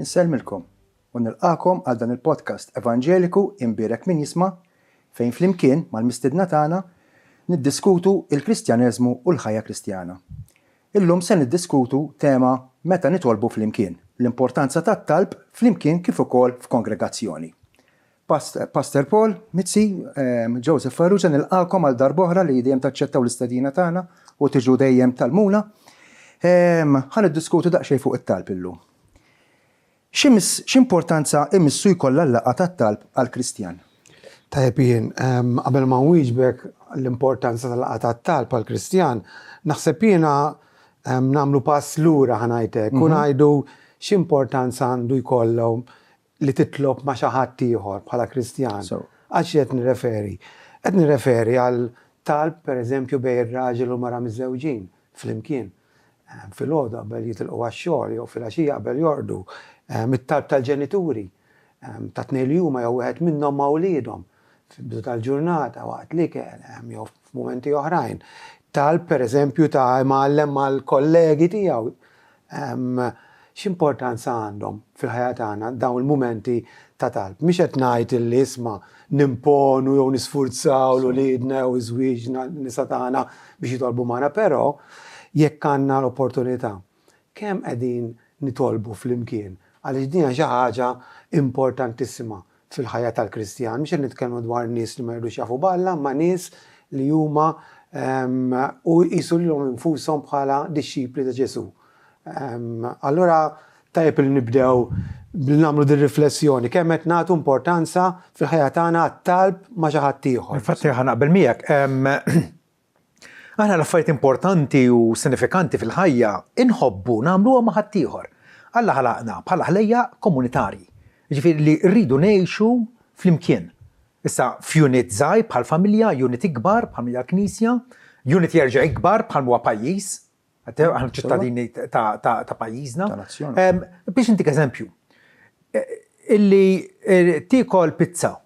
Insellmilkom u nilqagħkom għal dan il-podcast evanġeliku Imbierek Min Jisma' fejn flimkien mal-mistiedna tagħna niddiskutu l-Kristjaneżmu u l-ħajja Kristjana. Illum se niddiskutu tema meta nitolbu flimkien, l-importanza tat-talb flimkien kif ukoll f'kongregazzjoni. Pastor Paul Mizzi, Joseph Farrugia nilqagħkom għal darb'oħra li dejjem taċċettaw l-istedina tagħna u tiġu dejjem tgħallmuna. Ħa niddiskutu daqsxejn fuq it-talb illum. X'importanza imissu jkollha l-laqgħa tat-talb għal Kristjan? Tajjeb jien, qabel ma nwieġbek l-importanza tal-laqgħa tat-talb għal Kristjan, naħseb jiena nagħmlu pass lura ħa ngħid hekk u ngħidu x'importanza għandu jkollhom li titlob ma' xi ħadd ieħor bħala Kristjan. Għal xi qed nirreferi? Qed nirreferi għal talb pereżempju bejn ir-raġel u l-mara miżżewġin flimkien. Filgħodu qabel jitilqu għax-xogħol jew filgħaxija qabel jorqdu. It-talb tal-ġenituri ta' tnejn li huma jew wieħed minnhom ma' wliedhom fil-bidu tal-ġurnata waqt l-ikel jew f'mumenti oħrajn. Talb pereżempju ta' imgħallem mal-kollegi tiegħu X'importanza għandhom fil-ħajja tagħna dawn il-mumenti ta' talb? Mhix qed ngħid illi isma' nimponu jew nisfurzaw 'l uliedna jew iż-żwieġna, n-nisa tagħna biex jitolbu magħna, però jekk għandna l-opportunità, kemm qegħdin nitolbu flimkien? Għaliex din hija xi ħaġa importantissima fil-ħajja tal-Kristjan. Mhux qed nitkellmu dwar nies li ma jridux jafu b'Alla, imma nies li huma u jqisu lilhom infushom bħala dixxipli ta' Ġesù. Allura tajjeb li nibdew billi nagħmlu din riflessjoni kemm qed nagħtu importanza fil-ħajja tagħna għat-talb ma' xi ħadd ieħor. Infatti ħa naqbel miegħek. Aħna l-affarijiet importanti u sinifikanti fil-ħajja inħobbu nagħmluhom ma' ħaddieħor. Alla ħalaqna bħala ħlejjaq komunitarji, jiġifieri li rridu ngħixu flimkien. Issa f'unit żgħir bħal familja, unit ikbar bħal hija l-Knisja, unit jerġa' ikbar bħal huwa pajjiż, aħna ċittadini ta' pajjiżna. Biex intik eżempju, illi tiekol pizza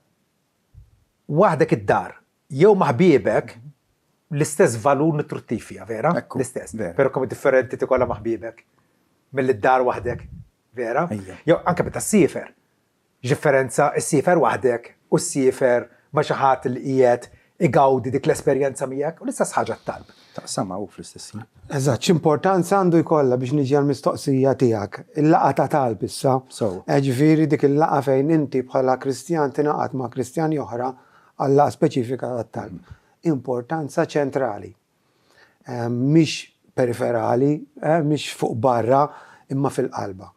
waħdek id-dar jew ma' ħbiebek l-istess valur nutruttiv fiha, vera? L-istess. Però kemm differenti tikolha ma' ħbiebek milli d-dar waħdek, vera? Jew anke meta ssiefer. X'differenza ssiefer waħdek u ssiefer ma' xi ħadd li qiegħed igawdi dik l-esperjenza miegħek, u l-istess ħaġa t-talb. Taqsamha hu fl-istess ħin. Eżatt, x'importanza għandu jkollha biex niġi għall-mistoqsija tiegħek, il-laqgħa ta' talb issa. Jiġifieri dik il-laqgħa fejn inti bħala Kristjan tingħaqad ma' Kristjani oħra għal laqgħa speċifika tat-talb. Importanza ċentrali. Mhix periferali, mhix fuq barra, imma fil-qalba.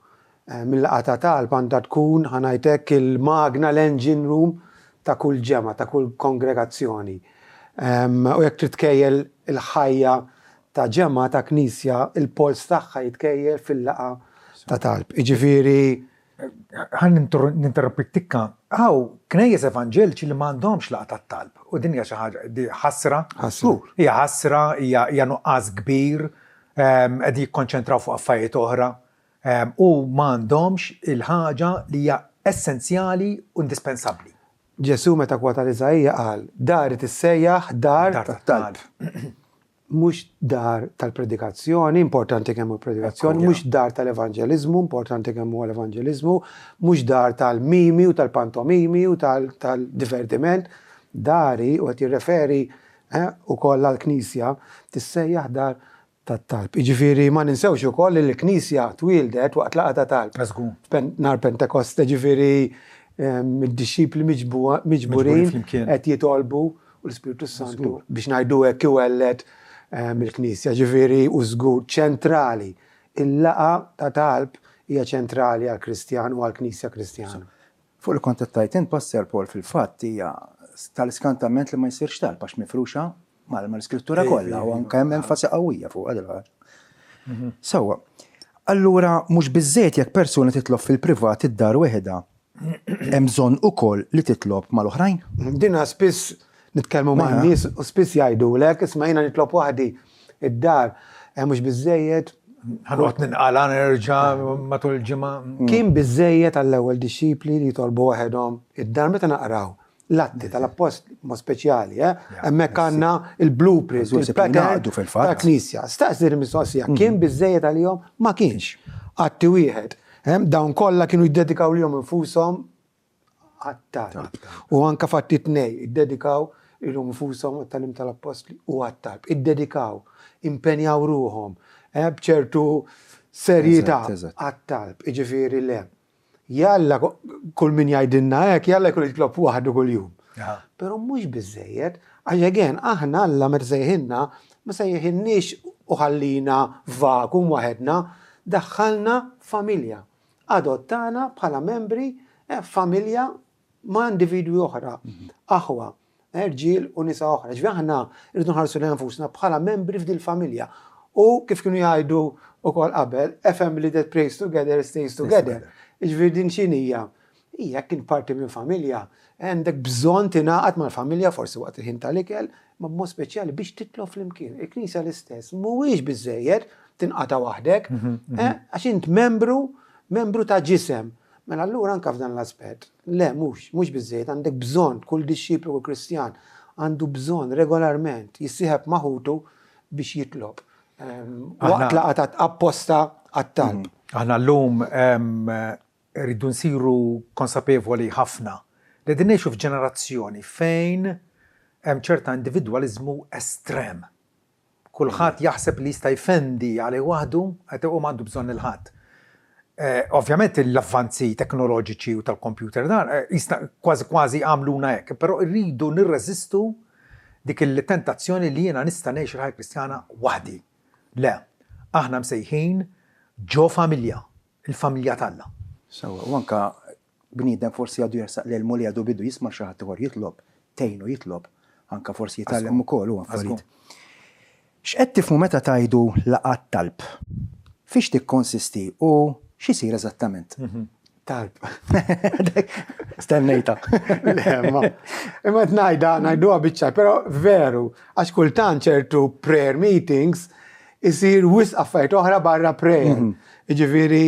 Il-laqgħa ta' talb għandha tkun, ħa ngħid hekk, il-magna, l-engine room ta' kull ġemgħa, ta' kull kongregazzjoni. U jekk trid tkejjel il-ħajja ta' ġemgħa, ta' knisja, il-polz tagħha jitkejjel fil-laqgħa ta' talb. Jiġifieri, Ħa ninterrompik tikka, hawn knejjes evanġeliċi li m'għandhomx laqgħa tat-talb u din hija xi ħaġa, di ħasra. Hija ħasra, hija nuqqas kbir, qegħdin jikkonċentraw fuq affarijiet oħra u m'għandhomx il-ħaġa li hija essenzjali u indispensabbli. Ġesù meta kwota l-Iżaija qal, Dari tissejjaħ dar tat-talb. Mhux dar tal-predikazzjoni, importanti kemm hu l-predikazzjoni, mhux dar tal-evanġeliżmu, importanti kemm huwa l-evanġeliżmu, mhux dar tal-mimi u tal-pantomimi u tal-divertiment. Dari, u qed jirreferi ukoll għall-Knisja, tissejjaħ dar tat-talb. Jiġifieri ma ninsewx ukoll li l-Knisja twieldet waqt laqgħa ta' talb. Nhar Pentekoste, ġifieri id-dixxipli miġburin qed jitolbu u l-Ispirtu s-Santu biex ngħidu hekk iwelled il-Knisja, ġifieri u żgur ċentrali. Il-laqgħa ta' talb hija ċentrali għall-Kristjan u għall-Knisja Kristjana. Fuq li kont qed tgħid int, Pastor Paul, fil-fatt hija tal-iskantament li ma jsirx talb għax mifruxa mal-iskrittura kollha u anke hemm enfasi qawwija fuqha dil-ħaġa. Sewwa. Allura mhux biżżejjed jekk persuna titlob fil-privat id-dar weħidha Hemm bżonn ukoll li titlob mal-oħrajn? Dina spiss nitkellmu man-nies u spiss jgħidulek, isma' jiena nitlob waħdi id-dar, mhux biżżejjed. Ħa noqgħod ninqala' nerġa' matul il-ġimgħa. Kien biżżejjed għall-ewwel dixxipli li jitolbu waħedhom id-dar meta naqraw l-Atti tal-Appostli b'mod speċjali, eh? Hemmhekk għandna il-blueprint, il-pattern tal-Knisja. Staqsi din il-mistoqsija, kien biżżejjed għalihom? Ma kienx. Atti wieħed. Dawn kollha kienu jiddedikaw lilhom infushom għat-talb. U anke f'Atti tnej, iddedikaw lilhom infushom għat-tagħlim tal-appostli u għat-talb. Iddedikaw, impenjaw ruħhom b'ċertu serjetà għat-talb. Jiġifieri le. Jalla kull min jgħidilna hekk, jalla jkun jitlob waħdu kuljum. Però mhux biżejjed, għax again aħna Alla meta sejħilna ma sejħilniex u ħallina f'vakum waħedna, daħħalna f'familja. Adottana bħala membri eh, f'familja ma' individwi oħra, aħwa, rġiel u nisa oħra. Ġifieri aħna rridu nħarsu lejn nfusna bħala membri f'dil-familja. U kif kienu jgħidu wkoll qabel, a family that prays together stays together. Ġifieri din x'inhija? Hija jekk int parti minn familja, għandek bżonn tingħaqad mal-familja forsi waqt il-ħin tal-ikel, ma b'mod speċjali biex titlob flimkien. Il-Knisja l-istess, mhuwiex biżejjed tinqata' waħdek, mhm, mhm. eh, għax int membru, membru ta' ġisem. Mela allura anke f'dan l-aspett, le mhux, mhux biżżejjed, għandek bżonn, kull dixxiplu, kull Kristjan għandu bżonn regolarment jissieħeb ma' ħutu biex jitlob. Waqt laqgħa ta' apposta għat-talb. Mhm. Aħna llum rridu nsiru konsapevoli ħafna li qegħdin ngħixu f'ġenerazzjoni fejn hemm ċerta individwaliżmu estrem. Kulħadd jaħseb li jista' jfendi għalih waħdu u m'għandu bżonn lil ħadd. Ovvjament l-avvanzi teknoloġiċi u tal-kompjuter dan jista' kważi kważi għamluna hekk, però rridu nirreżistu dik il-tentazzjoni li jiena nista' ngħix il-ħajja Kristjana waħdi. Le, aħna msejħin ġo familja, il-familja t'Alla. Sewwa, u anke Bniedem forsi għadu jersaq lejn il-Mulej għadu bidu jisma' xi ħadd ieħor jitlob, tgħinu jitlob, anke forsi jitgħallem ukoll hu affarijiet. X'qed tifhmu meta tgħidu laqgħat talb? Fiex tikkonsisti u x'isir eżattament? Talb. Stennejtha. Le, ma. Imma qed ngħidha, ngħiduha biċ-ċar, però veru, għax kultant ċertu prayer meetings isir wisq affarijiet oħra barra prayer. Jiġifieri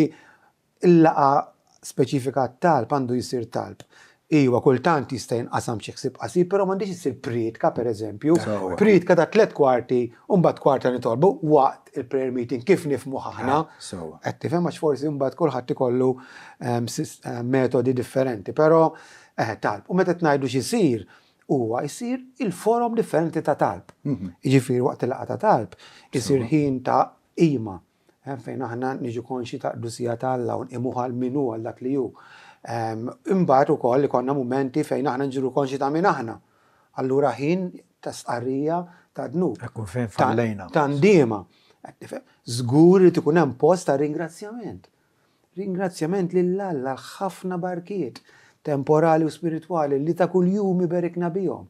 Il-laqgħa speċifika għat-talb għandu jsir talb. Iwa, kultant jista' jinqasam xi ħsieb qasir, però m'għandhiex issir prietka, pereżempju. Prietka ta' tlett kwarti u mbagħad kwarta nitolbu waqt il-prayer meeting kif nifhmuh aħna. Qed tifhem għax forsi mbagħad kulħadd ikollu ehm, ehm, metodi differenti, però eh, talb. U meta qed ngħidu x'isir, huwa jsir il-forom differenti ta' talb. Mhm. Jiġifieri waqt il-laqgħa ta' talb isir ħin ta' qima. Hemm fejn aħna niġu konxji tal-qdusija ta' Alla u nqimuh għal min hu, għal dak li hu. Imbagħad ukoll ikollna mumenti fejn aħna nġiru konxji ta' min aħna. Allura ħin ta' stqarrija ta' dnub. Ekku fejn fallejna. Ta' ndiema. Żgur irid ikun hemm post ta' ringrazzjament. Ringrazzjament lil Alla għal ħafna barkiet temporali u spiritwali li ta' kuljum iberikna bihom.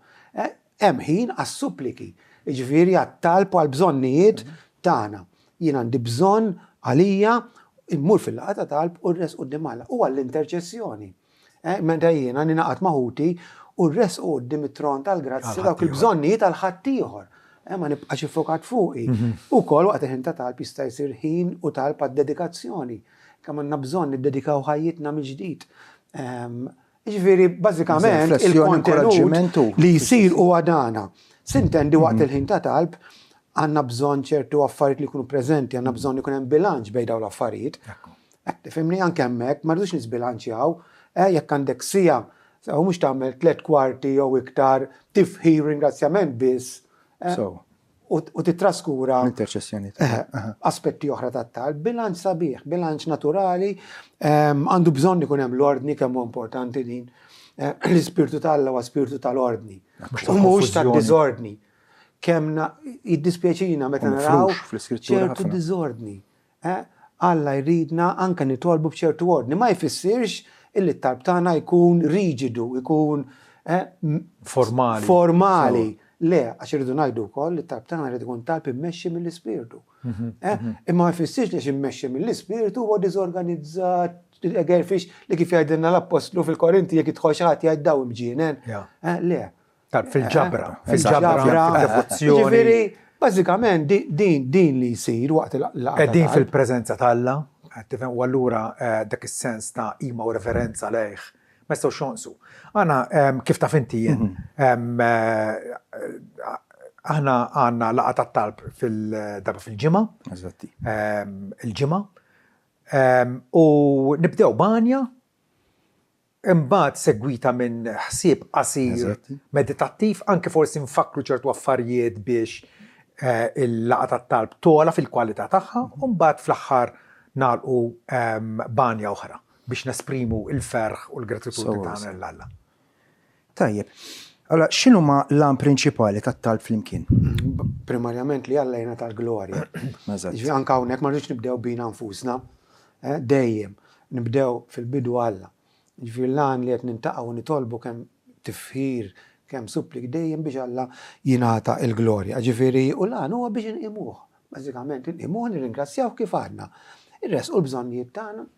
Hemm ħin għas-suppliki, jiġifieri għat-talb u għall-bżonnijiet tagħna. Jien għandi bżonn għalija, immur fil-laqgħa ta' talb u rressqu quddiem Alla. U għall-interċessjoni. Meta jiena ningħaqad ma' ħuti u rressqu quddiem it-tron tal-grazzja dawk il-bżonnijiet għal ħaddieħor. Ma nibqax iffokat fuqi. Ukoll waqt il-ħin ta' talb jista' jsir ħin u talb għad-dedikazzjoni. Kemm għandna bżonn niddedikaw ħajjitna mill-ġdid. Jiġifieri bażikament il-kontenut li jsir huwa dana. Sintendi waqt mhm. il-ħin ta' talb għandna bżonn ċertu affarijiet li jkunu preżenti, għandna bżonn ikun hemm bilanċ bejn dawn l-affarijiet. Tifhimni anke hemmhekk ma rridux nisbilanċjaw, eh, jekk għandek sija, u mhux tagħmel tliet kwarti jew iktar tifħir ringrazzjament biss. Eh, u titraskura l-interċessjoni eh, aspetti oħra tat-talb, bilanċ sabiħ, bilanċ naturali, ehm, għandu bżonn ikun hemm l-ordni kemm huwa importanti din. Eh, l-ispirtu tal-Alla huwa spirtu tal-ordni. U mhux tad-diżordni. Kemm jiddispjaċina meta naraw ċertu diżordni. Alla jridna anke nitolbu b'ċertu ordni. Ma jfissirx illi t-talb tagħna jkun riġidu, jkun formali. Formali. Le, għax irridu ngħidu wkoll li t-talb tagħna jrid ikun talb immexxi mill-Ispirtu. Mhm, mhm. Imma ma jfissirx li għax immexxi mill-Ispirtu huwa diżorganizzat, egerfix li kif jgħidilna l-Appostlu fil-Korinti jekk jidħol xi ħadd jgħid daw imġienen. Le, Fil-ġabra, fil-ġabra, fil-devozzjoni. Ġifieri, bażikament din din li jsir waqt il-laqgħa. Qegħdin fil-preżenza ta' Alla, tifhem, u allura eh, dak is-sens ta' qima u reverenza lejh ma jistgħux jonqsu. Aħna kif taf inti jien, mhm. eh, aħna għandna laqgħa tat-talb fil-darba fil-ġimgħa. Eżatti. Il-ġimgħa. U nibdew b'għanja, imbagħad segwita minn ħsieb qasir meditattiv, anke forsi nfakkru ċertu affarijiet biex il-laqgħa tat-talb togħla fil-kwalità tagħha, u mbagħad fl-aħħar nagħlqu b'għanja oħra biex nesprimu l-ferħ u l-gratitudni tagħna lil Alla. Tajjeb. Allura, x'inhuma l-għan prinċipali tat-talb flimkien? Primarjament li Alla jingħata l-glorja. Jiġifieri anke hawnhekk ma rridux nibdew bina nfusna. Eh, dejjem nibdew fil-bidu Alla. Jiġifieri l-għan li qed nintaqgħu u nitolbu kemm tifħir, kemm supplik dejjem biex Alla jingħata l-glorja. Ġifieri u l-għan huwa biex inqimuh. Bażikament inqimuh, nirringrazzjawh kif għadna. Irresqu l-bżonnijiet tagħna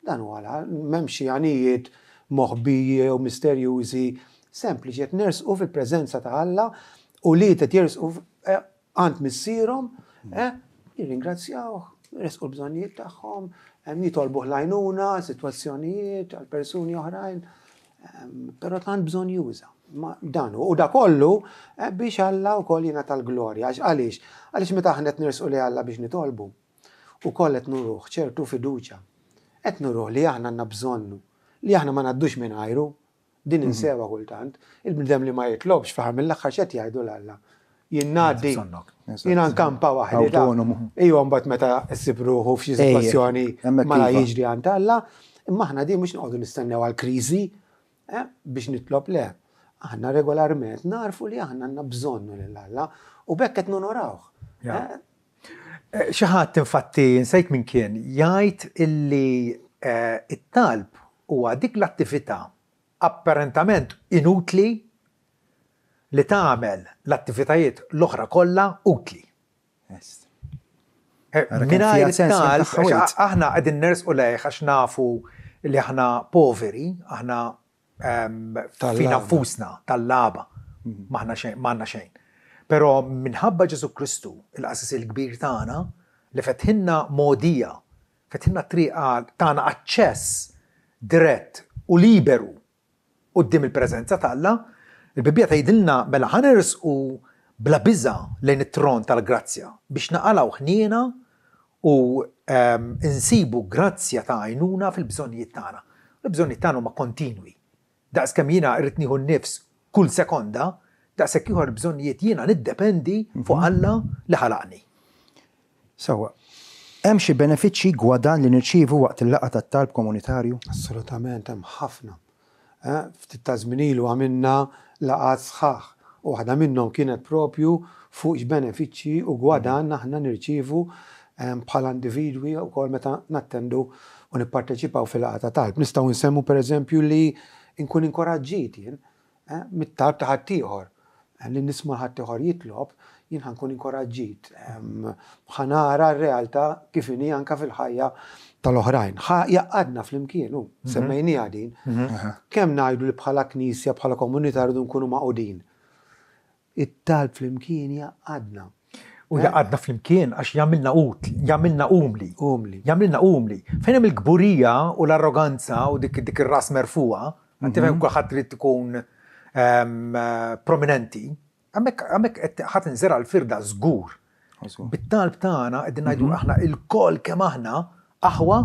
Dan huwa l-għan. M'hemmx xi għanijiet moħbija jew misterjużi, sempliċi qed nersqu fil-preżenza ta' Alla, ulied qed jersqu għand missierhom, jirringrazzjawh, jressqu l-bżonnijiet tagħhom, jitolbuh l-għajnuna, sitwazzjonijiet għal persuni oħrajn, però tant bżonnjuża. Dan hu. U da kollu biex Alla wkoll jingħata l-glorja. Għaliex? Għaliex meta aħna qed nersqu lejn Alla biex nitolbu, Ukoll qed nuruh ċertu fiduċja. Qed nuruh li aħna għandna bżonnu, li aħna ma ngħaddux mingħajru. Din insewha kultant. Il-bniedem li ma jitlobx fl-aħħar mill-aħħar x'qed jgħidu 'l Alla? Jien ngħaddi. Jiena nkampa waħdi. Awtonomu. Ejwa mbagħad meta ssib ruħu f'xi sitwazzjoni mala jiġri għand Alla. Imma aħna din mhux noqogħdu nistennew għall-kriżi biex nitlob le. Aħna regolarment nagħrfu li aħna għandna bżonnu lil Alla u b'hekk qed nonorawh. Xi ħadd infatti, nsejt min kien, jgħid illi t-talb huwa dik l-attività apparentament inutli li tagħmel l-attivitajiet l-oħra kollha utli. Mingħajr it-talb, aħna qegħdin nersqu lejh għax nafu li aħna poveri, aħna fina nfusna tallaba, m'aħna xejn, m'għandna xejn. Però minħabba Ġesù Kristu, il-Qassis il-Kbir tagħna, li fetħilna mogħdija, fetħilna triq għal, tana aċċess dirett u liberu quddiem il-preżenza t'Alla, il-Bibbja tgħidilna mela ħa nersqu bla biża' lejn it-tron tal-grazzja biex naqalgħu ħniena u nsibu grazzja ta' għajnuna fil-bżonnijiet tagħna. U l-bżonnijiet tagħna huma kontinwi. Daqs kemm jiena rrid nieħu n-nifs kull sekonda, daqshekk ieħor il-bżonnijiet jiena niddependi fuq Alla li ħalaqni. Sewwa. Hemm xi benefiċċji, gwadann li nirċievu waqt il-laqgħa tat-talb komunitarju? Assolutament, hemm ħafna. Ftit ta' żmien ilu għamilna laqgħat sħaħ u waħda minnhom kienet propju fuq x'benefiċċji u gwadann aħna nirċievu bħala individwi wkoll meta nattendu u nipparteċipaw fil-laqgħa ta' talb. Nistgħu nsemmu pereżempju li nkun inkoraġġit jien mit-talb ta' ħaddieħor. Li nisma' ħaddieħor jitlob, jien ħa nkun inkoraġġit. Ħa nara r-realtà kif inhi anke fil-ħajja tal-oħrajn. Ħa jgħaqqadna flimkien hu, semmejniha din. Kemm ngħidu li bħala Knisja, bħala komunità rridu nkunu magħqudin. It-talb flimkien jgħaqqadna. U jgħaqqadna flimkien għax jagħmilna utli, jagħmilna umli. Umli. Jagħmilna umli. Fejn hemm il-kburija u l-arroganza u dik ir-ras merfugħa, Tifhem kulħadd irid ikun prominenti. Hemmhekk hemmhekk qed ħa tinżera' l-firda żgur. Bit-talb tagħna qegħdin ngħidu aħna lkoll kemm aħna aħwa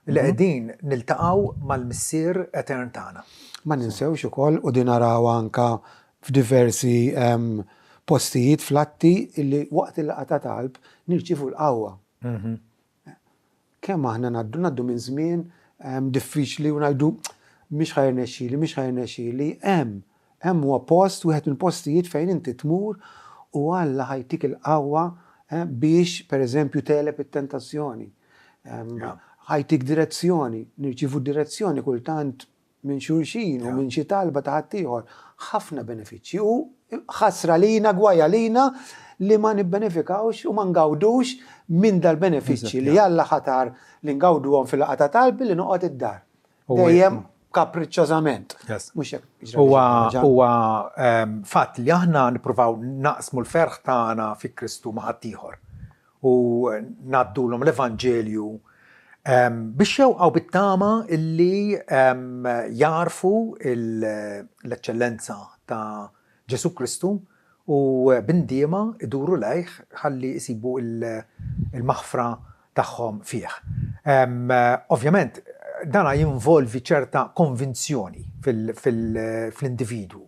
li qegħdin niltaqgħu mal-Missier Etern tagħna. Ma ninsewx ukoll, u din narawha anke f'diversi postijiet fl-Atti, li waqt il-laqgħa ta' talb nirċievu l-qawwa. Kemm aħna ngħaddu, ngħaddu minn żmien diffiċli u ngħidu mhix ħa jirnexxili, mhix ħa jirnexxili. Hemm, hemm huwa post, wieħed mill-postijiet fejn inti tmur u Alla ħa jtik il-qawwa biex, pereżempju, tegħleb it-tentazzjoni. Ħa jtik direzzjoni, nirċievu direzzjoni kultant minn xulxin u minn xi talba ta' ħaddieħor, ħafna benefiċċji u ħasra lina, gwaj għalina li ma nibbenefikawx u ma ngawdux minn dal-benefiċċji li Alla ħatar li ngawduhom fil-laqgħa ta' talb billi noqgħod id-dar. Dejjem kapriċċożament. Mhux hekk. Huwa huwa fatt li aħna nippruvaw naqsmu l-ferħ tagħna fi Kristu ma' ħaddieħor. u ngħaddulhom l-evanġelju biex jewqgħu bit-tama illi jagħrfu l-eċċellenza ta' Ġesù Kristu u b'indiema jduru lejh ħalli jsibu l-maħfra tagħhom fih. Ovvjament, dana jinvolvi ċerta konvinzjoni fl-individwu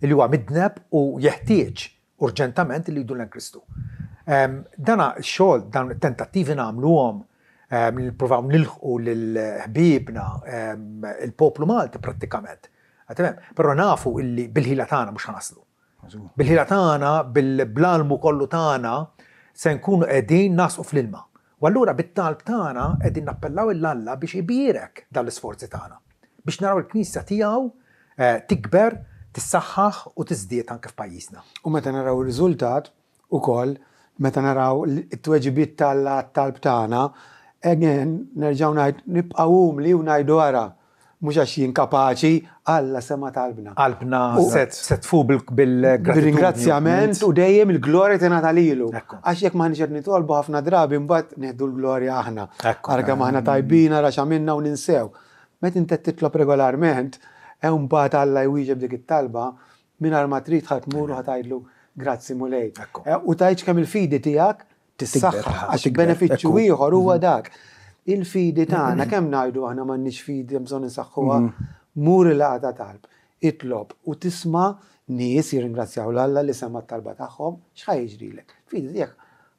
li huwa midneb u jeħtieġ urġentament li jdur lejn Kristu. Dana x-xogħol, dawn it-tentattivi nagħmluhom li nippruvaw nilħqu lil ħbiebna, il-poplu Malti prattikament. Però nafu illi bil-ħila tagħna mhux ħa naslu. Bil-ħila tagħna, bl-almu kollu tagħna, se nkunu qegħdin nagħsqu fl-ilma. U allura bit-talb tagħna qegħdin nappellaw 'il Alla biex ibierek dawn l-isforzi tagħna, biex naraw il-Knisja tiegħu tikber, tissaħħaħ u tiżdied anke f'pajjiżna. U meta naraw ir-riżultat ukoll, meta naraw it-tweġibiet t'Alla għat-talb tagħna, again, nerġgħu ngħid, nibqgħu umli u ngħidu ara, Mhux għax jien kapaċi, Alla sema' talbna. Qalbna se tfur bil-gratitudni. Bir-ringrazzjament u dejjem il-glorja tingħata lilu. Għax jekk m'aħniex qed nitolbu ħafna drabi mbagħad nieħdu l-glorja aħna. Ara kemm aħna tajbin, ara x'għamilna u ninsew. Meta inti qed titlob regolarment, mbagħad Alla jwieġeb dik it-talba, mingħajr ma trid ħa tmur u ħa tgħidlu grazzi Mulej. U tgħidx kemm il-fidi tiegħek tissaħħaħ għax benefiċċju ieħor huwa dak. Il-fidi tagħna kemm ngħidu aħna m'għandniex fidi hemm bżonn insaħħuha, mur il-laqgħa ta' talb, itlob u tisma' nies jirringrazzjaw 'l Alla li sema' t-talba tagħhom, x'ħa jiġrilek? Il-fidi tiegħek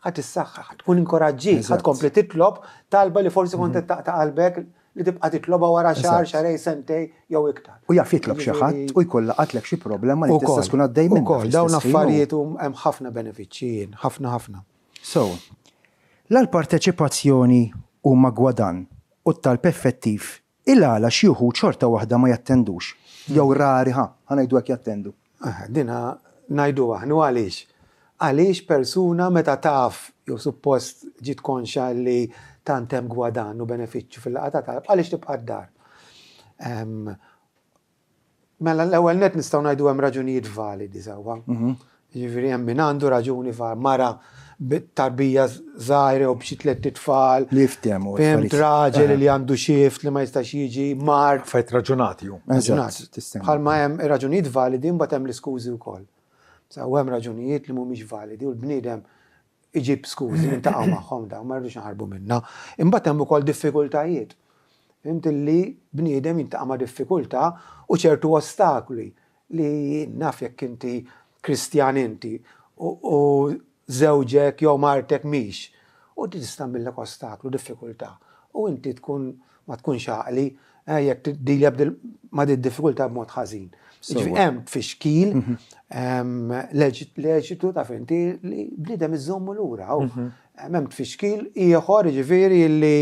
ħa tissaħħaħ, ħa tkun inkoraġġit, ħa tkompli titlob talba li forsi kont qed taqta' qalbek li tibqa' titlobha wara xahar, xahrejn, sentejn jew iktar. U jaf jitlob xi ħadd u jkun laqatlek xi problema li tista' tkun għaddej minnha. Ukoll, dawn affarijiet hemm ħafna benefiċċji jien, ħafna ħafna. So, la l-parteċipazzjoni huma gwadann u t-talb effettiv, il-għala xi wħud xorta waħda ma jattendux, jew rari, ħa, ħa ngħidu hekk jattendu? Din ngħiduha aħna u għaliex? Għaliex persuna meta taf jew suppost ġiet konxja li tant hemm gwadann u benefiċċju fil-laqgħa ta' talb, għaliex tibqa' d-dar? Mela l-ewwel nett nistgħu ngħidu hemm raġunijiet validi sewwa. Jiġifieri hemm min għandu raġuni mara b'tarbija żgħira jew b'xi tlett itfal. Li jiftehmu. Fhimt raġel li għandu shift li ma jistax jiġi, mard. Affarijiet raġunati hu. Raġunati. Bħalma hemm raġunijiet validi mbagħad hemm l-iskużi wkoll. U hemm raġunijiet li mhumiex validi u l-bniedem iġib skużi, niltaqgħu magħhom dawn, ma rridux naħarbu minnha. Imbagħad hemm ukoll diffikultajiet. Fhimt li bniedem jiltaqa' ma' diffikultà u ċertu ostakli li naf jekk inti Kristjan inti u żewġek jew martek mhix. U di tista' tagħmillek ostaklu, diffikultà. U inti tkun ma tkunx għaqli eh, jekk tiddilja ma' di diffikultà b'mod ħażin. Jiġifieri hemm tfixkil leġitu taf inti li bniedem iżommu lura. Mhm. Hemm tfixkil ieħor jiġifieri li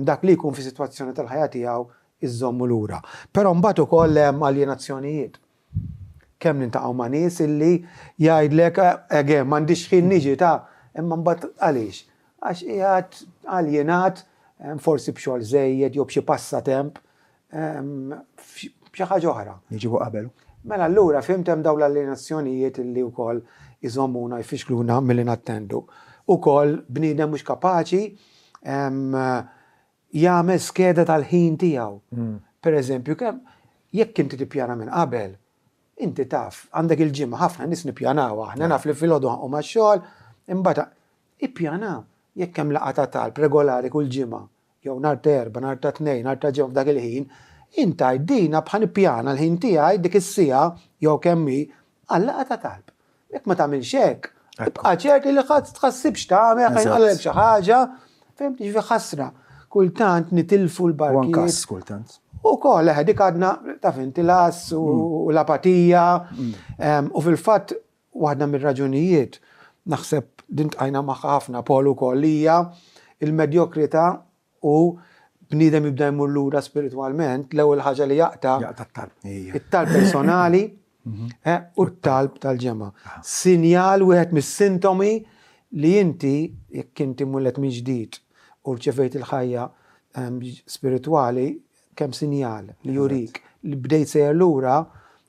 dak li jkun fi sitwazzjoni tal-ħajja tiegħu iżommu lura. Però mbagħad ukoll hemm aljenazzjonijiet. Kemm niltaqgħu ma' nies illi jgħidlek again m'għandix ħin niġi ta' imma mbagħad għaliex? Għax qiegħed aljenat forsi b'xogħol żejjed jew b'xi passatemp b'xi ħaġa oħra. Jiġibu qabel. Mela allura fhimt hemm dawn l-aljenazzjonijiet illi wkoll iżommuna jfixkluna milli nattendu. Ukoll bniedem mhux kapaċi jagħmel skeda tal-ħin tiegħu. Per eżempju, kemm jekk inti tippjana minn qabel, inti taf, għandek il-ġimgħa, ħafna nies nippjanaw aħna, naf li filgħodu ħa nqum għax-xogħol, imbagħad ippjana jekk hemm laqgħa ta' talb regolari kull ġimgħa, jew nhar ta' Erbgħa, nhar ta' Tnejn, nhar ta' Ġimgħa f'dak il-ħin, int għid dina bħa nippjana l-ħin tiegħi dik is-siegħa jew kemm hi għal-laqgħa ta' talb. Jekk ma tagħmilx hekk, ibqa' ċert li ħadd tħassibx tagħmel, ħa jinqalgħek xi ħaġa, fhimt jiġifieri ħasra. Kultant nitilfu l-barkiet. U anke kultant. Ukoll, eħe, dik għadna taf inti l-għażż u mm. l-apatija. Mm. U fil-fatt waħda mir-raġunijiet naħseb din tqajna magħha ħafna Paul ukoll hija il-medjokrità u bniedem jibda jmur lura spiritwalment, l-ewwel ħaġa li jaqta' Jaqta' t-talb. It-talb personali mhm. eh, u t-talb tal-ġemgħa. Ah. Sinjal wieħed mis-sintomi li inti jekk inti mullet minn ġdid u rċevejt il-ħajja ehm, spiritwali kemm sinjal li jurik li bdejt sejjer lura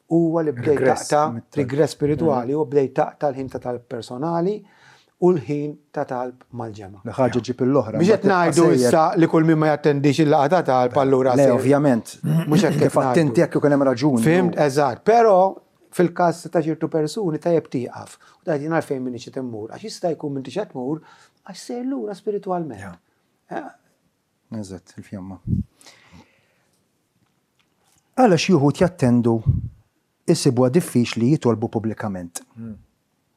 huwa li bdejt taqta' rigress spiritwali u bdejt taqta' l-ħin ta' talb personali u l-ħin ta' talb mal-ġemgħa. Li ħaġa ġġib il-oħra. Mhux qed ngħidu issa li kull min ma jattendix il-laqgħa ta' talb allura. Le, ovvjament. Mhux hekk qed ngħidu. Inti jekk ikun hemm raġuni. Fhimt, eżatt. Però fil-każ ta' ċertu persuni tajjeb tieqaf. U tgħid jien għalfejn m'iniex qed immur, għax jista' jkun m'intix qed tmur għax sejjer lura spiritwalment. Eżatt, il-fjamma. Għala xi wħud jattendu jsibuha diffiċli jitolbu pubblikament?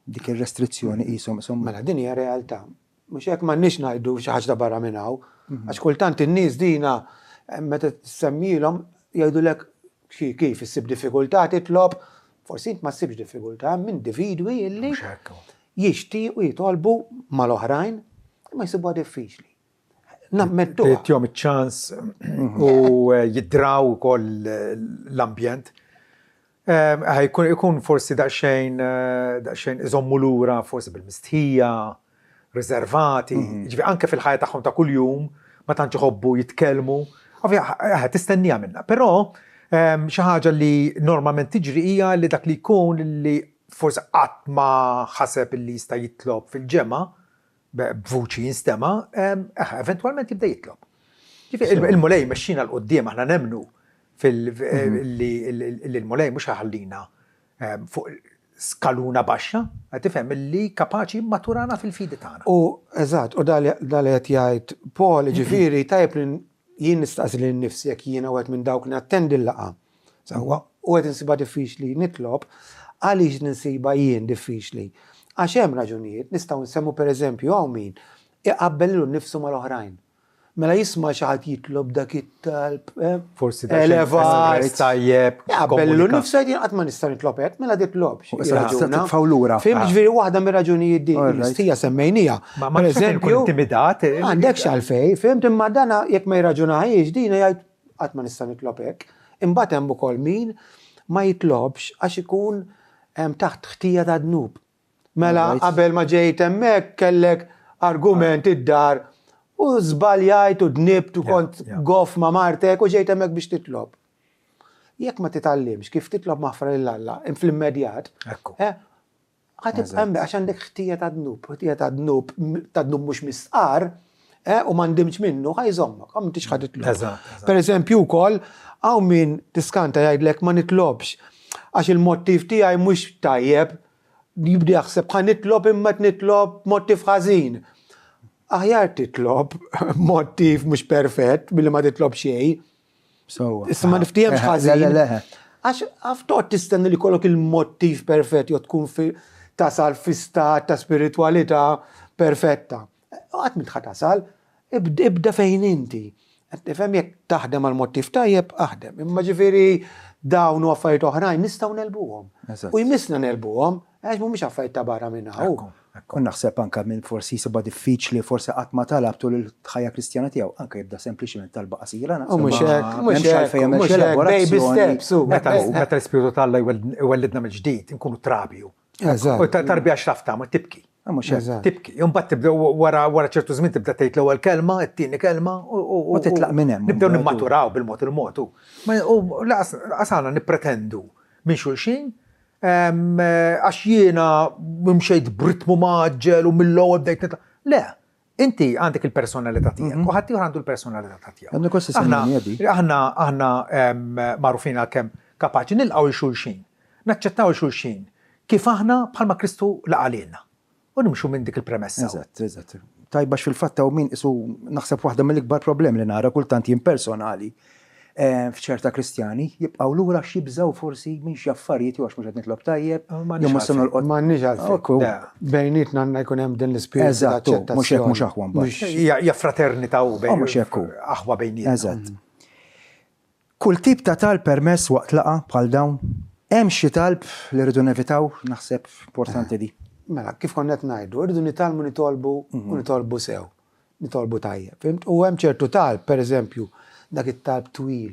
Dik ir-restrizzjoni qishom qishom. Mela din hija realtà. Mhux hekk m'għandniex ngħidu xi ħaġa ta' barra minn hawn. Għax kultant in-nies dina meta semmilhom jgħidulek xi kif issib diffikultà titlob, forsi int ma ssibx diffikultà, hemm individwi illi jixtiequ jitolbu mal-oħrajn imma jsibuha diffiċli. Nammettuha. Tihom iċ-ċans u jiddraw ukoll l-ambjent. Ikun forsi daqsxejn daqsxejn iżommu lura forsi bil-mistħija, riservati, ġifieri anke fil-ħajja tagħhom ta' kuljum ma tantx iħobbu jitkellmu. Ovvja, tistenniha minnha. Però xi ħaġa li normalment tiġri hija li dak li jkun li forsi qatt ma ħaseb li jista' jitlob fil-ġemgħa, b'vuċi jinstema', eventwalment jibda jitlob. Ġifieri il-Mulej mexxina 'l quddiem aħna nemmnu li l-Mulej mhux ħallina fuq skaluna baxxa, qed tifhem li kapaċi jimmaturana fil-fidi tagħna. U eżatt, u da li qed jgħid Paul, ġifieri tajjeb li jien nistaqsi lil nifsi jekk jiena wieħed minn dawk li nattendi l-laqgħa. Sewwa, u qed insibha diffiċli nitlob, għaliex ninsibha jien diffiċli? Għax hemm raġunijiet, nistgħu nsemmu pereżempju hawn min iqabbel lilu nnifsu mal-oħrajn. Mela jisma' xi ħadd jitlob dak it-talb, eh, Forsi elevat, tajjeb. Iqabbel lilu nnifsu jgħid jien qatt ma nista' nitlob hekk, mela titlobx. Titfgħu lura. Fim ġifieri waħda mir-raġunijiet din, il-mistija semmejnija. Ma ma pereżempju intimidat. Għandekx għalfej, fimt imma dana jekk ma jirraġunahiex dina jgħid Qatt ma nista' nitlob hekk. Imbagħad hemm ukoll min ma jitlobx għax ikun taħt ħtija ta' dnub. Mela qabel ma ġejt hemmhekk kellek argument id-dar u żbaljajt u dnibt u kont goff ma' martek u ġejt hemmhekk biex titlob. Jekk ma titgħallimx kif titlob maħfra lil Alla fl-immedjat, eh, Ħa tibqa' hemmhekk għax għandek ħtija ta' dnub, ħtija ta' dnub, ta' dnub mhux mistqarr, eh, u ma ndimx minnu, ħa jżommok, ma m'intix ħa titlob. Per eżempju wkoll, hawn min tiskanta jgħidlek ma nitlobx għax il-mottiv tiegħi mhux tajjeb, jibda jaħseb ħa nitlob imma qed nitlob mottiv ħażin. Aħjar titlob mottiv mhux perfett milli ma titlob xejn. Sewwa. Issa ma niftihemx ħażin. Le, le, le. Għax għaf toqgħod tistenna li jkollok il-mottiv perfett jew tkun fi tasal fi stat ta' spiritwalità perfetta. Qatt m'int ħa tasal, ibda fejn inti. Qed tifhem jekk taħdem għal mottiv tajjeb, aħdem. Imma ġifieri dawn u affarijiet oħrajn nistgħu negħlbuhom. U jmissna negħlbuhom għax mhumiex affarijiet ta' barra minn hawn. U naħseb anke min forsi jsibha diffiċli, forsi qatt ma talab tul il-ħajja Kristjana tiegħu, anke jibda sempliċiment talba qasira naħseb. U mhux hekk, mhux hekk, mhux hekk, baby steps. Meta l-Ispirtu t'Alla jwellidna mill-ġdid, inkunu trabi. Eżatt. U tarbija x'taf tagħmel, tibki. Mhux hekk. Tibki. Imbagħad tibda wara ċertu żmien tibda tgħid l-ewwel kelma, it-tieni kelma u titlaq minn hemm. Nibdew nimmaturaw bil-mod il-mod. U laqas għandna nippretendu minn xulxin Għax jiena mxejt b'ritmu mgħaġġel u mill-ewwel bdejt nitla'. Le, inti għandek il-personalità tiegħek mhm. u ħaddieħor għandu l-personalità tiegħu. Għandu kossi Aħna aħna magħrufin għal kemm kapaċi nilqgħu il xulxin, naċċettaw il xulxin kif aħna bħalma Kristu laqa' lilna. U nimxu minn dik il-premessa. Eżatt, eżatt. Tajba fil-fatt hawn min isu naħseb waħda mill-ikbar problemi li nara kultant jien personali eh, f'ċerta Kristjani jibqgħu lura x'jibżgħu forsi minn xi affarijiet jew għax mhux qed nitlob tajjeb, jew mhux se nolqot. M'għandniex għalfejn. Bejnietna għandna jkun hemm din l-ispirtu. Eżatt, mhux hekk mhux aħwa mbagħad. Hija fraternità u bejn. Mhux hekk aħwa bejnietna. Eżatt. Kull tip ta' talb permess waqt laqgħa bħal dawn? Hemm xi talb li rridu nevitaw? Naħseb importanti di. Mela, kif konna qed ngħidu, irridu nitgħallmu nitolbu u nitolbu sew, nitolbu tajjeb, fhimt? U hemm ċertu talb, per eżempju, dak it-talb twil,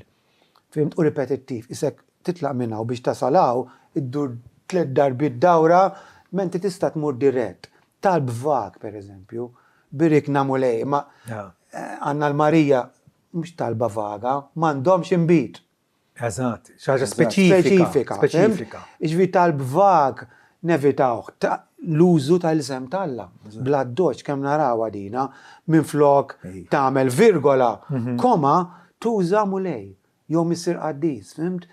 fhimt, u ripetittiv, isek titlaq minn hawn biex tasal hawn, iddur tlett darbiet dawra, mentri tista' tmur dirett. Talb vag, per eżempju, birikna Mulej, imma għandna l-Marija, Mhux talba vaga, m'għandhomx inbid. Eżatt, xi ħaġa speċifika. Speċifika. Jiġifieri talb vag nevitawh. L-użu tal-isem t'Alla. Bl-addoċċ kemm narawha dina, minflok tagħmel virgola, mhm. koma, tuża Mulej jew Missier Qaddis, fhimt?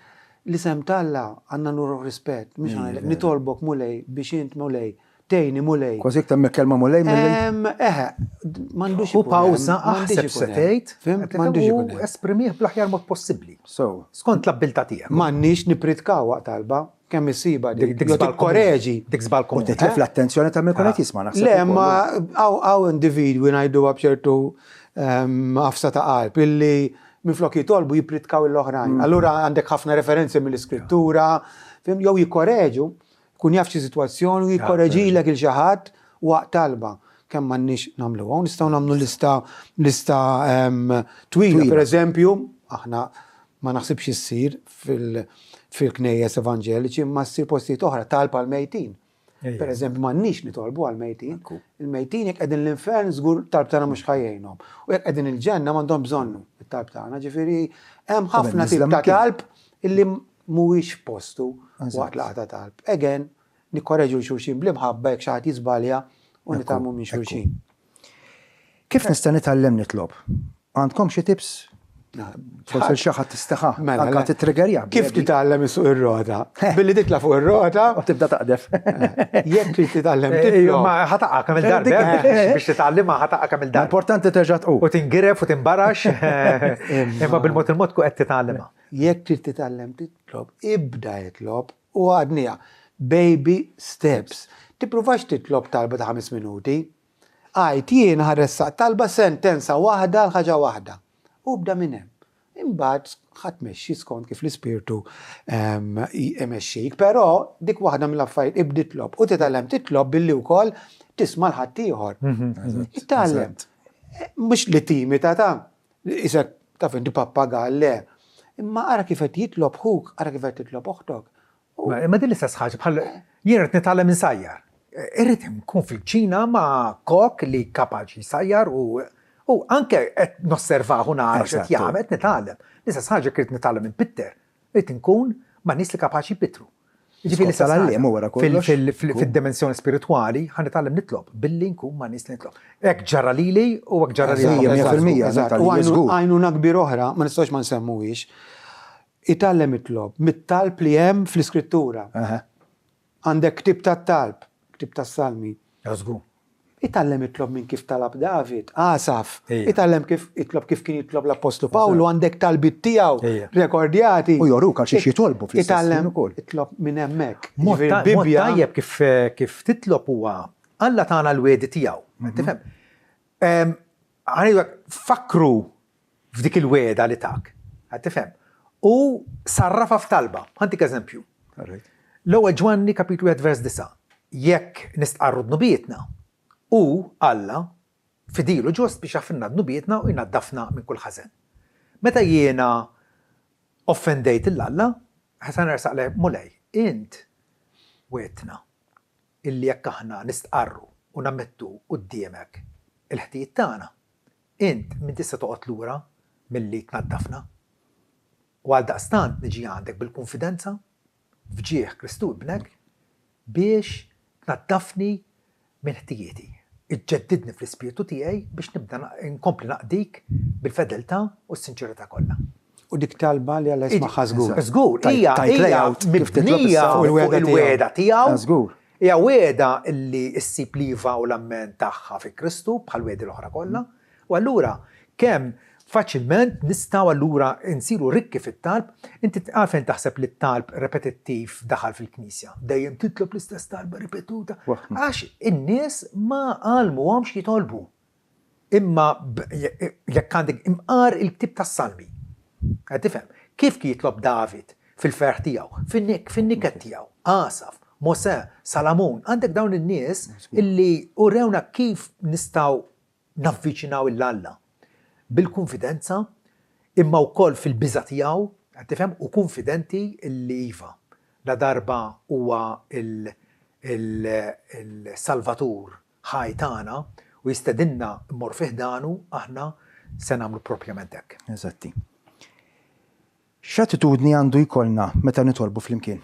L-isem t'Alla għandna nuru rispett, mhux nitolbok Mulej biex int Mulej. Tgħinni Mulej. Kważi iktar mill-kelma Mulej milli. Eħe, m'għandux U pawża aħseb se tgħid, Fhimt? M'għandux ikun hemm. Esprimih bl-aħjar mod possibbli. So. Skont l-abbiltà tiegħek. M'għandniex nippritkaw waqt talba, kemm issibha dik. Dik żball tikkoreġi. Dik żball komuni. U titlef l-attenzjoni ta' min ikun qed jisma' naħseb. Le, ma hawn individwi ngħiduha b'ċertu għafsa ta' qalb illi minflok jitolbu jippritkaw lill-oħrajn. Allura għandek ħafna referenzi mill-Iskrittura, fhimt, jew jikkoreġu. Ikun jaf xi sitwazzjoni u jikkoreġilek il xi ħadd waqt talba. Kemm m'għandniex nagħmluha u nistgħu nagħmlu lista lista twila. Per eżempju, aħna ma naħsibx issir fil-knejjes evanġeliċi imma ssir postijiet oħra talb għall-mejtin. Per eżempju, m'għandniex nitolbu għall-mejtin. Il-mejtin jekk qegħdin l-infern żgur talb tagħna mhux ħa jgħinhom. U jekk qegħdin il-ġenna m'għandhom bżonnu it-talb tagħna. Ġifieri hemm ħafna tip ta' talb illi mhuwiex f'postu waqt laqgħa ta' talb. Again, nikkoreġu 'l xulxin bl-imħabba jekk xi ħadd jiżbalja u nitgħallmu minn xulxin. Kif nista' nitgħallem nitlob? Għandkom xi tips? Forsi xi ħadd istaħa, mela, anka titriggerja. Kif titgħallem isuq ir-rota? Billi titla' fuq ir-rota. U tibda taqdef. Jekk trid titgħallem eh, titlob. Ma ħataqa kemm il-darba eh, biex titgħallimha ħataqa kemm il-darba. Importanti terġa' tqum. U tingiref u timbarax. Imma bil-mod il-mod ku qed titgħallimha. Jekk trid titgħallem titlob, ibda itlob u għadniha. Baby steps. Tippruvax titlob talba ta' ħames minuti. Għid, jien ħa ressaq talba sentenza waħda għal ħaġa waħda. U ibda minn hemm. Imbagħad ħa tmexxi skont kif l-Ispirtu imexxik. Però dik waħda mill-affarijiet ibda itlob. U titgħallem titlob billi wkoll tisma' 'l ħaddieħor. Itgħallem. Mhux li timita ta'. Isek taf inti pappagall, le. Imma ara kif qed jitlob ħuk, ara kif qed titlob oħtok. Imma din l-istess ħaġa bħal jien rrid nitgħallem insajjar. Irrid nkun fil-kċina ma' kok li kapaċi jsajjar u u anke qed nosservah u nara x'qed jagħmel qed nitgħallem. L-istess ħaġa jekk irrid nitgħallem inpitter. Irrid inkun ma' nies li kapaċi jpittru. Jiġifieri l-istess ħaġa wara kollox. Fid-dimensjoni spiritwali ħa nitgħallem nitlob billi nkun ma' nies li nitlob. Hekk ġara lili u hekk ġara lil 100% U għajnuna kbir oħra, ma nistgħux ma nsemmuhiex, itgħallem itlob mit-talb li hemm fl-Iskrittura. Għandek ktieb tat-talb, ktieb tas-Salmi. Żgur. Itgħallem itlob minn kif talab David, Asaf. Itgħallem kif itlob kif kien jitlob l-Appostlu Pawlu, għandek talbiet tiegħu rekordjati. U joruk għal xiex jitolbu fl-istess ħin ukoll. Itgħallem itlob minn hemmhekk. Mod tajjeb kif kif titlob huwa Alla tana l-wegħdi tiegħu. Tifhem? Ħa ngħidlek, fakkru f'dik il-wegħda li tak. Qed tifhem? U sarrafha f'talba. Ħa ntik eżempju. L-ewwel Ġwanni kapitlu 1 vers 9. Jekk nistqarru dnubietna, hu, Alla, fidil u ġust biex jaħfrilna dnubietna u jnaddafna minn kull ħażen. Meta jiena offendejt 'l Alla, se nersaq lejh, Mulej, int wegħdtna illi jekk aħna nistqarru u nammettu quddiemek il-ħtijiet tagħna, Int m'intix se toqgħod lura milli tnaddafna. U għaldaqstant niġi għandek bil-kunfidenza, f'ġieħ Kristu Ibnek, biex tnaddafni minn ħtijieti, iġġeddidni fl-ispirtu tiegħi biex nibda nkompli naqdik bil-fedeltà u s-sinċerità kollha. U dik talba li Alla jismagħha żgur. Żgur, hija hija mibnija fuq il-wegħda tiegħu. Żgur. Hija wegħda li ssib l-iva u l-ammen tagħha fi Kristu bħall-wegħdi l-oħra kollha. U allura kemm faċilment nistgħu allura nsiru rikki fit-talb. Inti għalfejn taħseb li t-talb repetittiv daħal fil-Knisja? Dejjem titlob l-istess talba ripetuta. Għax in-nies ma għallmuhomx jitolbu. Imma jekk għandek imqar il-ktieb tas-Salmi. Qed tifhem? Kif kien jitlob David fil-ferħ tiegħu, fin-niket tiegħu, Asaf, Mosè, Salamun, għandek dawn in-nies illi urewna kif nistgħu navviċinaw 'il Alla bil-kunfidenza imma wkoll fil-biża' tiegħu, qed tifhem, u kunfidenti illi iva, ladarba huwa l-Salvatur ħaj tagħna u jistedinna mmorru fi ħdanu, aħna se nagħmlu propjament hekk. Eżatti. X'attitudni għandu jkollna meta nitolbu flimkien?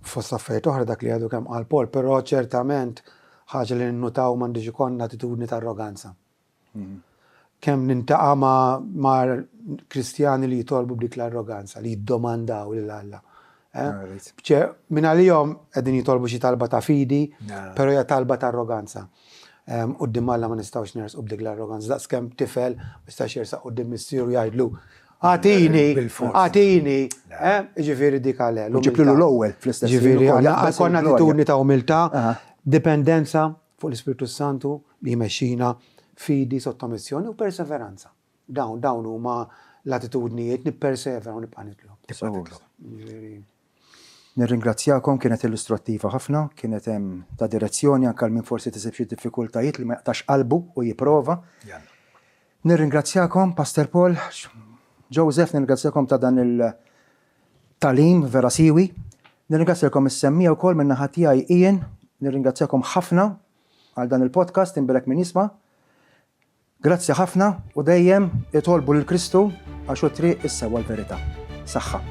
Fost affarijiet oħra dak li għadu kemm qal Paul, però ċertament ħaġa li ninnutaw m'għandux ikollna attitudni ta' arroganza. Kemm nintaqa' ma' ma' Kristjani li jitolbu b'dik l-arroganza, li jiddomandaw lil Alla. Eh? Min għalihom qegħdin jitolbu xi talba ta' fidi, però hija talba ta' arroganza. Quddiem Alla ma nistgħux nersqu b'dik l-arroganza. Daqskemm tifel ma jistax jersaq quddiem missieru jgħidlu Agħtini, agħtini, eh, ġifieri dik għale. Ġiblu l-ewwel fl-istess. Ġifieri konna attitudni ta' umiltà, dipendenza fuq l-Ispirtu Santu li jmexxina, fidi, sottomissjoni u perseveranza. Dawn dawn huma l-attitudnijiet nippersevera u nibqa' nitlob. Tibqa' titlob. Nirringrazzjakom, kienet illustrattiva ħafna, kienet hemm ta' direzzjoni anke għal min forsi tisib xi diffikultajiet li ma jaqtax qalbu u jipprova. Nirringrazzjakom, Pastor Paul, Joseph, nirringrazzjakom ta' dan il-tagħlim vera siwi. Nirringrazzjakom is-semmiegħa wkoll min-naħa tiegħi Ian, nirringrazzjakom ħafna għal dan il-podcast Imbierek Min Jisma'. Grazzi ħafna u dejjem itolbu lil Kristu għax hu t-triq, is-sewwa u l-verità. Saħħa.